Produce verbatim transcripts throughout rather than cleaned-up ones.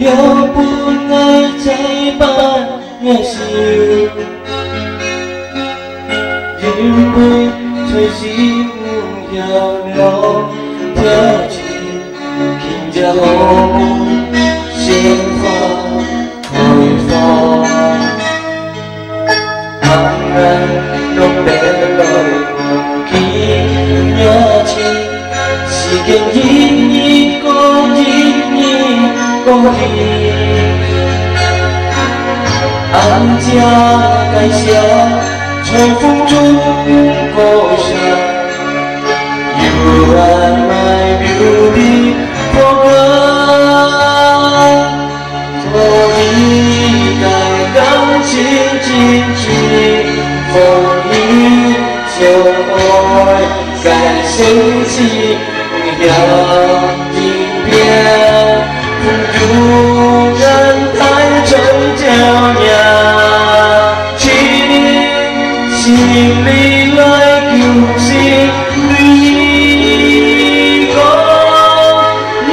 了分𠊎再把熱心，因為在心中了調情，今朝好夢鮮花開放。 暗暗弄白來無記若情，時間一日過一日過去，暗夜介紹在風中歌聲，You are my beautiful girl。 所以个感情真真，所以就愛个生死向前行，風中人帶在朝陽，情心裡來救星。 你講，日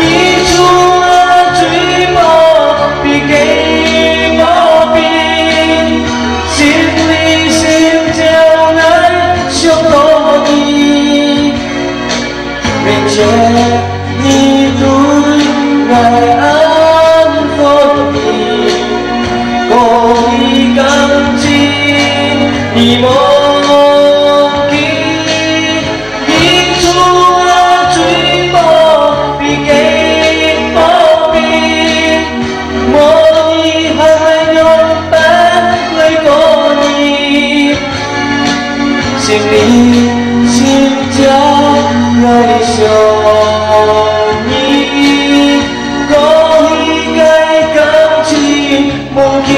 出啊，水無邊，雞無邊，心裡心焦，𠊎想到你。明天你對𠊎恁好意，講你感情你無記。 日出啊，水無邊，雞無邊，無你還愛仰般來過日？心裡心焦，𠊎想你，講你个感情 夢境。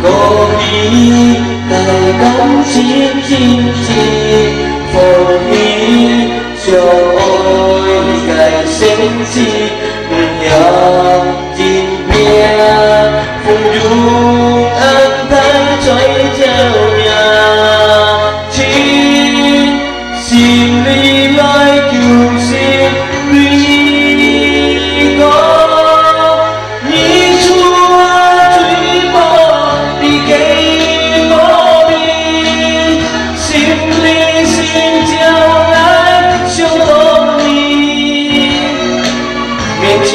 講你个感情真真，所以就愛你个生死，毋曉真命，風中暗淡在朝陽。 情，心裡來救星。你講，日出啊，水無邊，雞無邊，心裡心焦，𠊎想到你。明天